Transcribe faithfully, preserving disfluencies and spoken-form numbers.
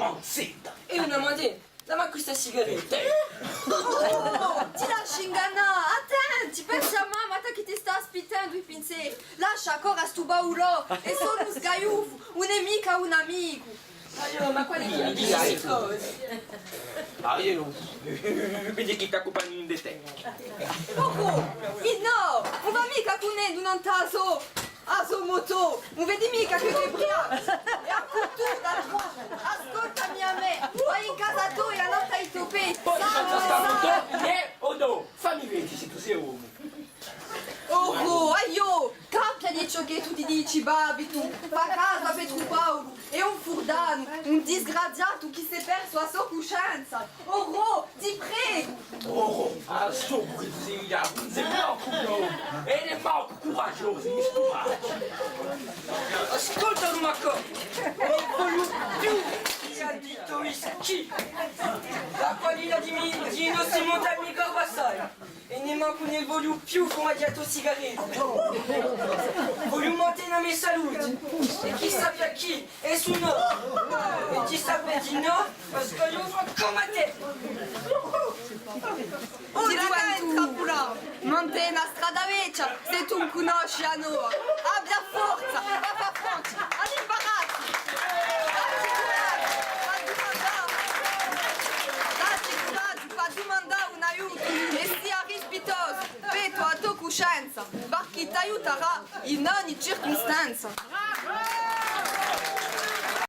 manzetta. È una manzetta? Dammi questa sigaretta. Oh, oh, ti lasci ingannà, attenti, pensa à mamma, à tè chì ti stà aspittendu i pinseri. Lascia corra stu baulò, hè solu un sgaiuffu, ùn hè micca un amicu. Aiò, ma quali amichi? Ma eiu, vedi chì t'accumpagni ind'è tè. Pocu! Innò! Ùn và micca cun ellu nant'à a so, a so motò! Ùn vedi micca chì hè briacu! È ancu tù, da trò! Ascoltami à mè! Vai in casa toia, nant'à i to pedi! Poi ti salta sta motò, eh, o nò? Fammi vedi s'è tù sì omu! Oh, oh, aiò! Campia di ciò chì tù ti dici, babbitu! Fà casu à Petru Paulu! Hè un furdanu, un disgraziatu chì s'hè persu a so cuscenza. Orò, ti pregu! Orò, ma sò quì, ùn si preoccupi, nò. È hè mancu curaghjosu, mi spumacci. Ascolta, Lumacò, ùn ne vogliu più di i to whisky. L'acqua di, di i nostri monti micca assai. È nemmancu ùn ne vogliu più fumà di a to sigaretta. Vogliu mantene a me salute. È chì sappia chì hè ssu nò. È chì sappia di nò, ma scogliu cum'è tè. Oh, ti ghjuventù, intrappulà. Mantene a strada vechja, s'è tù ùn cunnosci a nova. Abbia forza, và à fà fronte à l'imbarazzu. Dacci curaghju, fà dumandà. Dacci curaghju. Fà dumandà un aiutu è sia rispittosu, pettu à a to cuscenza, parchì t'aiutarà in ogni circustanza.